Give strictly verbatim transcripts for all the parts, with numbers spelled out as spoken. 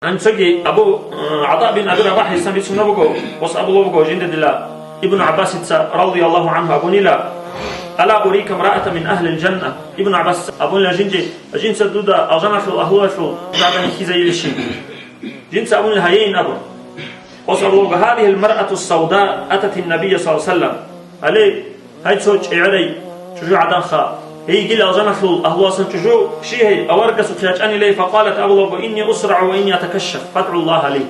Гьанцаги Абу, э, ГӀатӀа бин Аби Рабахисан бицунеб буго, гъос абулеб буго жинда дила Ибн ГӀаббасица, радияллагьу гӀангьу, абунила: «Ала урика мраатан мин агьлил жанна». Ибн ГӀаббас абунила жинде: «Жинца дуда алжаналъул агьлуялъул жагьдан хьизайилищин?» Жинца абунила: «Гьайин», абун. Гъос абулеб буго: «Гьадигьил маръату савда ататин набия саллаллагьу гӀалайгьи ва саллам». Гьале, гьай цо чӀегӀерай чӀужугӀаданха. Гьей йигила алжаналъул агьлуялъул чӀужу, щи гьей, аварагасухъе ячӀанилей, факъалат, абулеб буго: «Инни усрагӀу ва инни атакашшаф, фадгӀуллагьа ли».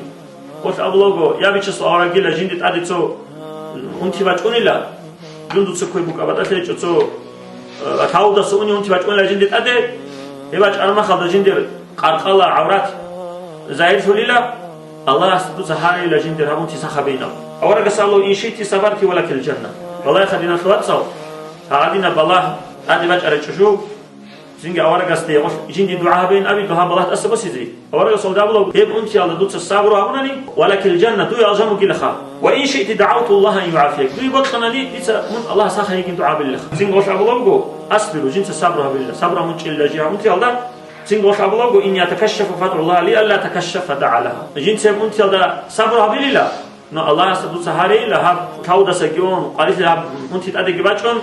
Гъос абулеб буго: «Я, Бичасул аварагила, жинде тӀаде цо унти бачӀунила, жундуца кквей букӀа батӀалъи гьечӀо цо, э, лъавудаса уни унти бачӀунила жинде тӀаде, гьеб бачӀараб мехалда жиндир къаркъала, гӀаврат загьирлъулила, Аллагьасда дуца гьарейила жиндир гьаб унти сах гьабейин». Аварагас абулеб: «Ин шиъти сабарти ва лакил жанна». Балагьеха, диналъул вацал, гьагъадинаб балагь тӀаде бачӀарай чӀужу, цинги аварагасде гъолъ жинде дугӀа гьабейин аби, дугьа балагь тӀаса босизе. Аварагас абулеб буго: «Гьеб унтиялда дуца сабру гьабунани, ва лакил жанна, дуе алжан бугилаха. Ва ин шиъти дагӀавту Аллагьа ан югӀафияк. Дуе бокьанани, дица мун Аллагьас сах гьайигин дугӀа гьабилилаха». Цинги гъолъ абулеб буго: «Асбиру, жинца сабру гьабилила, сабру гьабун чӀелила жи гьаб унтиялда». Цинги гъолъ абулеб буго: «Инни атакашшафу, фадгӀуллагьа ли алла атакашшаф, фадагӀа лагьа». Жинца гьеб унтиялда сабру гьабилила, но Аллагьасда дуца гьарейила гьаб лъавудасаги ун, къварилъи гьаб унти тӀадеги бачӀун,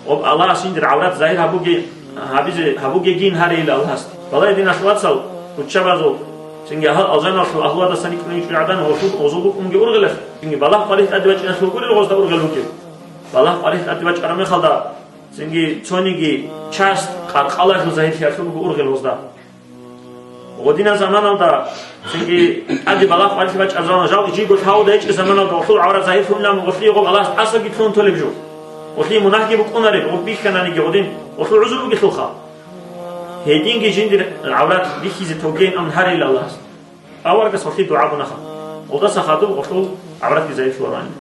ва Аллагьас жиндир гӀаврат загьир гьабуге-, гьабизе гьабугегин гьарейила Аллагьасде. Балагье, диналъул вацал, руччабазул, цинги гьал алжаналъул агьлуялдасан рикӀкӀуней чӀужугӀадан гъолъул гъозул букӀунги ургъелъ, цинги балагь къварилъи тӀаде бачӀиналъул гурел гъозда ургъел бугеб. Балагь къварилъи тӀаде бачӀараб мехалда, цинги цониги часть къаркъалалъул загьирлъиялъул буго ургъел гъозда. Гъодина заманалда, цинги тӀаде балагь къварилъи бачӀараб заман, жал жиго лъавуда гьечӀеб заманалда гъолъул гӀаврат загьирлъунилан гъолъие гъоб Аллагьас тӀасаги лъугьун толеб жо. Гъолъие мунагьги букӀунареб, гъоб бихьананиги гъодин, гъолъул гӀузру бугелъулха. Гьединги жиндир гӀаврат бихьизе тогейин абун гьарейила Аллагьас. Аварагас гъолъие дугӀа бунаха. Гъолдаса хадуб гъолъул гӀавратги загьирлъулароан.